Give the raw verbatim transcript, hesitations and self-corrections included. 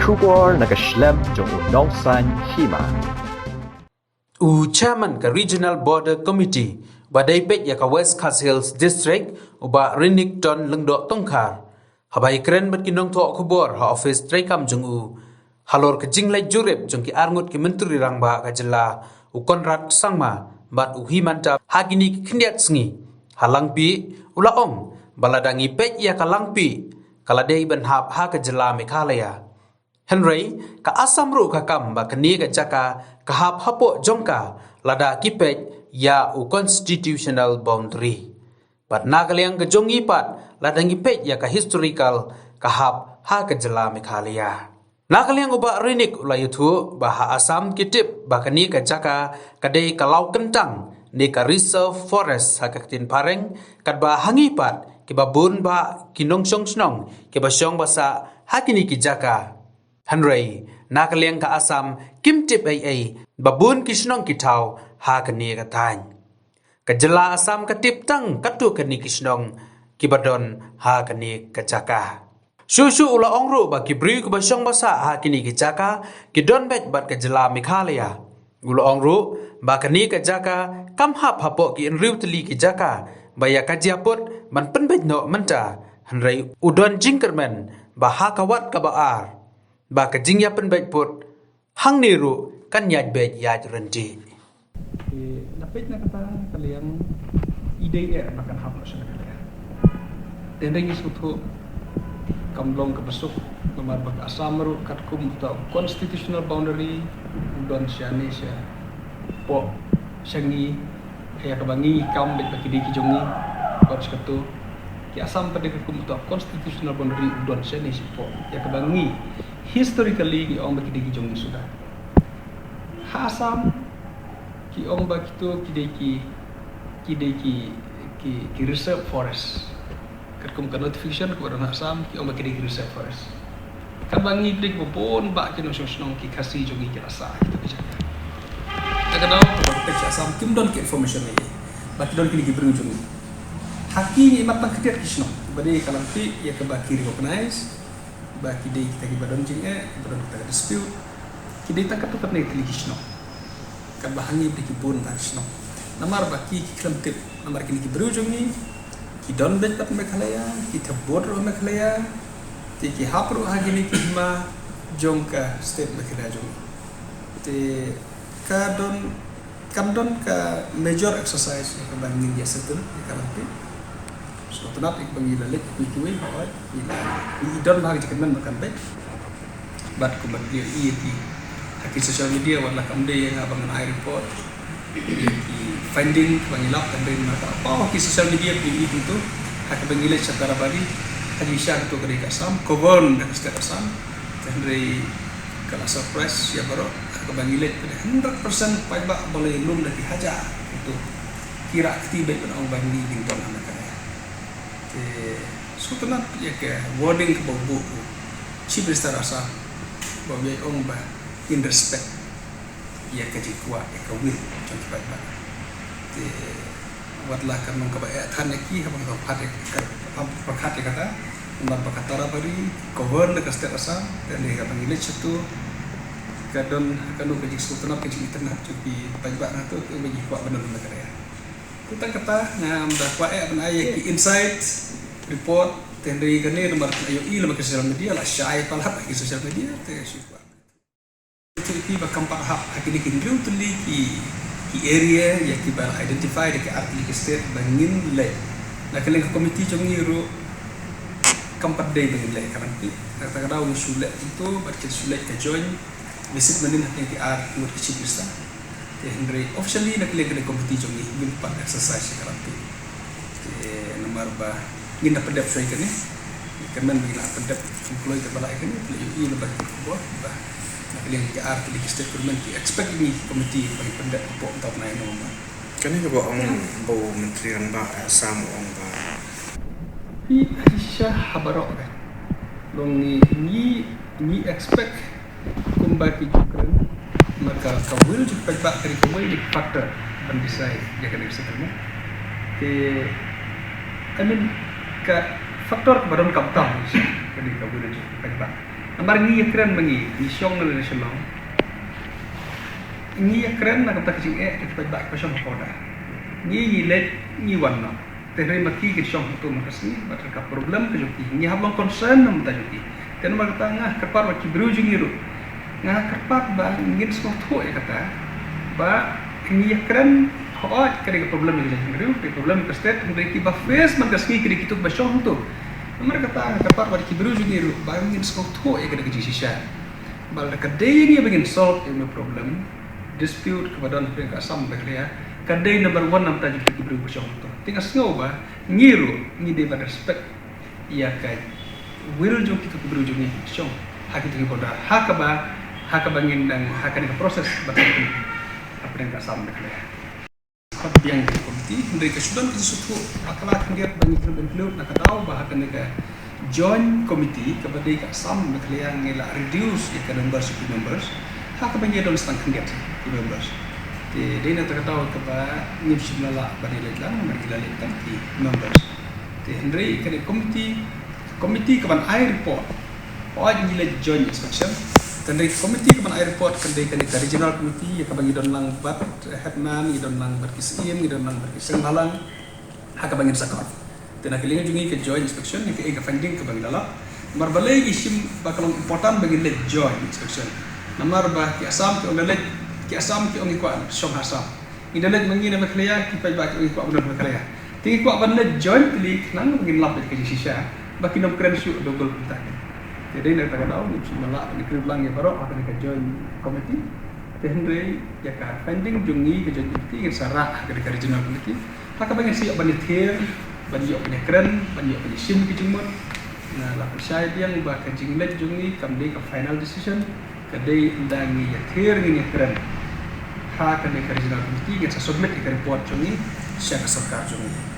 Khubor na ka shlem jong u Nongsaiñ Hima. U Chairman ka Regional Border Committee ba dei peit ïa ka West Khasi Hills District, u Bah Rinikton Lyngdoh Tongkhar, haba ïakren bad ki nongthoh khubor ha office treikam jong u halor ka jingleit jurip jong ki arngut ki myntri rangbah ka jylla, u Conrad Sangma bad u Himanta, ha kine ki khyndiat sngi ha Langpih, u la ong ba lada ngi peit ïa ka Langpih, ka la dei ban hap ha ka jylla Meghalaya. Hynrei ka Assam ruh ka kam ba kane ka jaka ka hap hapoh jong ka lada ki peit ïa u constitutional boundary. Bad na ka liang ka jong ngi pat, lada ngi peit ïa ka historical, ka hap ha ka jylla Meghalaya. Na ka liang u Bah Rinik u la ïathuh ba ha Assam ki tip ba kane ka jaka ka dei ka law kyntang ne ka reserve forest ha ka ktien phareng, katba ha ngi pat kiba bun bah ki nongshong shnong kiba shong ba sah ha kine ki jaka. Hynrei na ka liang ka Assam kim tip ei ei ba bun ki shnong ki thaw ha kane ka thaiñ. Ka jylla Assam ka tip tang katto katne ki shnong kiba don ha kane ka jaka. Shuh shuh u la ong ruh ba ki briew kiba shong ba sah ha kine ki jaka ki don beit bad ka jylla Meghalaya. U la ong ruh ba kane ka jaka kam hap hapoh ki hynriew tylli ki jaka ba ïa ka jia put ban pynbeit noh mynta, hynrei u don jingkyrmen ba ha ka wat kaba ar ba ka jingïapynbeit put hangne ruh kan ïaid beit ïaid ryntih. Te da peit na kata ka liang, i dei eh ba kan hap noh sha Meghalaya. Te hynrei ngi sngewthuh kam long kaba suk, namar ba ka Assam ruh katkum uta u constitutional boundary u don shane shapoh sha ngi, ïa kaba ngi kam beit ba ki dei ki jong ngi. Bad shi kato, ki Assam pat dei katkum uta u constitutional boundary u don shane shapoh, ïa kaba ngi historically ngi ong ba ki dei ki jong ngi suda. Ha Assam ki ong ba kito ki dei ki, ki dei ki, ki, ki reserve forest. Katkum ka notification kaba don ha Assam ki ong ba ki dei ki reserve forest. Katba ngi dei kiba bun bah ki nongshong shnong ki Khasi jong ngi ki la sah ha kito ki jaka. Te ka daw kaba ka peit sha Assam kim don ki information lei ba ki don kine ki briew jong ngi. Ha ki ngi mat tang khyndiat ki shnong ba dei ka Langpih ïa kaba ki recognize ba ki dei kita kiba don jingeh, kiba don kita ka dispute. Ki dei tang katto katne tylli ki shnong. Katba ha ngi ba dei ki bun tang ki shnong. Namar ba ki, ki khlem tip, namar kine ki briew jong ngi ki don beit pat Meghalaya, ki thep vote ruh Meghalaya, te ki hap ruh ha kine ki hima jong ka state Meghalaya jong ngi. Te ka don Kan don ka major exercise ïa kaba ngin ïa settle ïa ka Langpih. Sngewtynnat ïa kaba ngi la leit ïa kiwei kiwei, hooid, ngi la, ngi don bha ka jingkyrmen ba kan beit. Bad kumba ngi ïohi ïa ki ha ki social media, wat la kam dei ïa nga ba ngan ai report ïa ki finding ba ngi lap, kan dei na ka paw ha ki social media, ngi ïohi kumto ha kaba ngi leit sha Tarabari, ha ki sha kumto ka dei ka Assam, govern da ka state Assam. Te hynrei ka la surprise ïa baroh ha kaba ngi leit, pynban hundred percent paidbah ba la ïalum da ki hajar. Kumto ki rah kti beit ban ong ba ngi ngin don ha Meghalaya. Te sngewtynnat ïa ka warning kaba u buh u Chief Minister Assam ba u ïai ong ba ngin respect ïa ka jingkwah, ïa ka will jong ki paidbah. Te wat la kan long kaba eh than ïa ki haba nga pyrkhat ïa ka, haba pyrkhat ïa kata, namar ba ka Tarabari ka govern da ka state Assam, te hynrei haba ngi leit shato ka don kano ka jingsngewtynnat, ka jingitynnat jong ki paidbah na to, te ba ngi kwah ban don ha Meghalaya. Te tang kata ngam da kwah eh ban ai ïa ki inside report, te hynrei kane namar ka ïohi lem ha ki social media, la shai palat ha ki social media, te shu kwah. Te ki ba kam pat hap ha kine ki hynriew tylli ki, ki area ïa kiba la identify da ki ar tylli ki state ba ngin leit. Na ka liang ka committee jong ngi ruh kam pat dei ba ngin leit ka Langpih. Kata ka daw ngi shu leit kumto bad kin shu leit ka joint visit mynnin ha ki ar ngut ki chief minister. Te hynrei officially na ka liang ka committee jong ngi ngim pat exercise ïa ka Langpih. Te namar ba ngin da pyndep shwa ïa kane. Kyrmen ba ngin da pyndep, ngin kloi te ba la ïa kane, te la ïohi lyngba ki khubor ba na ka liang ki ar tylli ki state government ki expect ïa ngi ki committee ba ngin pyndep hapoh mynta u bnai November. Kane kaba ong ba u Myntri Rangbah Assam u ong ba phi shisha ha baroh ka long ngi, ngi, ngi expect kumba ki ju kren, ma ka, ka will jong ki paidbah ka dei kawei na ki factor ban decide ïa kane ka settlement. Te, I mean, ka factor kaba donkam tam ka dei ka will jong ki paidbah. Namar ngi ïakren ma ngi, ngi shong na la Shillong. Ngi ïakren na ka bynta ka jingeh ka jingpynbeit ba shong ha ka border. Ngi ngi leit ngi wan noh. Te hynrei ma ki ki shong hato ma ka sngi bad ka problem ka jong ki. Ngi hap long concern na ka bynta jong ki. Te namar kata nga kyrpad bad ki briew jong ngi ruh. Nga kyrpad ba ngin sngewthuh ïa kata ba ngi ïakren hooid ka dei ka problem ïa ka jaitbynriew, ka dei problem ka state, hynrei kiba face man ka sngi ki dei kito ba shong hato. Namar kata nga kyrpad bad ki briew jong ngi ruh ba ngin sngewthuh ïa kata ka jingshisha. Ba lada ka dei ïa ngi ba ngin solve ïa une u problem dispute kaba don hapdeng ka Assam Meghalaya, ka dei number one na ka bynta jong ki briew ba shong hato. Te nga sngew ba ngi ruh ngi dei ban respect ïa ka will jong kito ki briew jong ngi shong ha kito ki border, ha kaba, ha kaba ngin dang ha kane ka process ba hapdeng ka Assam Meghalaya. Ka biang ka committee, hynrei ka shu don ka jingsngewthuh bakla khyndiat ba ngi khlem include na ka daw ba ha kane ka joint committee kaba dei ka Assam Meghalaya ngi la reduce ïa ka numbers of the members. Ha kaba ngi don tang khyndiat ki members. Te dei na kata ka daw kaba ngim shym la lah ban ïaleit lang, namar ngi la leit tang ki members. Te hynrei kane committee, committee kaban ai report. Hooid ngi leit joint inspection. Te hynrei committee kaban ai report ka dei kane ka regional committee ïa kaba ngi don lang bad headman, ngi don lang bad ki syiem, ngi don lang bad ki seng bhalang. Ha kaba ngin sa kor. Te na ka liang jong ngi ka joint inspection ngi ka, eh, ka finding kaba ngi la lap. Namar balei ngi shim ba ka long important ba ngin leit joint inspection. Namar ba ki Assam ki ong da leit, ki Assam ki ong ngi kwah shong ha Assam. Ngi da leit ma ngi na Meghalaya, ki paidbah ki ong ngi kwah ban don Meghalaya. Te ngi kwah ban leit jointly khnang ba ngin lap ïa ka jingshisha ba kin ym kren shuh double kumta. Te dei na kata ka daw ngim shym la lah ban kren lang ïa baroh ha kane ka joint committee. Te hynrei ïa ka finding jong ngi ka joint committee ngin sa rah ha kane ka regional committee. Ha kaba ngin sa ïoh ban ïathir, ban ïoh ban ïakren, ban ïoh ban ïashim ki jingmut. Nga la pynshai biang ba ka jingleit jong ngi kam dei ka final decision, ka dei ynda ngi ïathir ngin ïakren ha kane ka regional committee, ngin sa submit ïa ka report jong ngi sha ka sorkar jong ngi.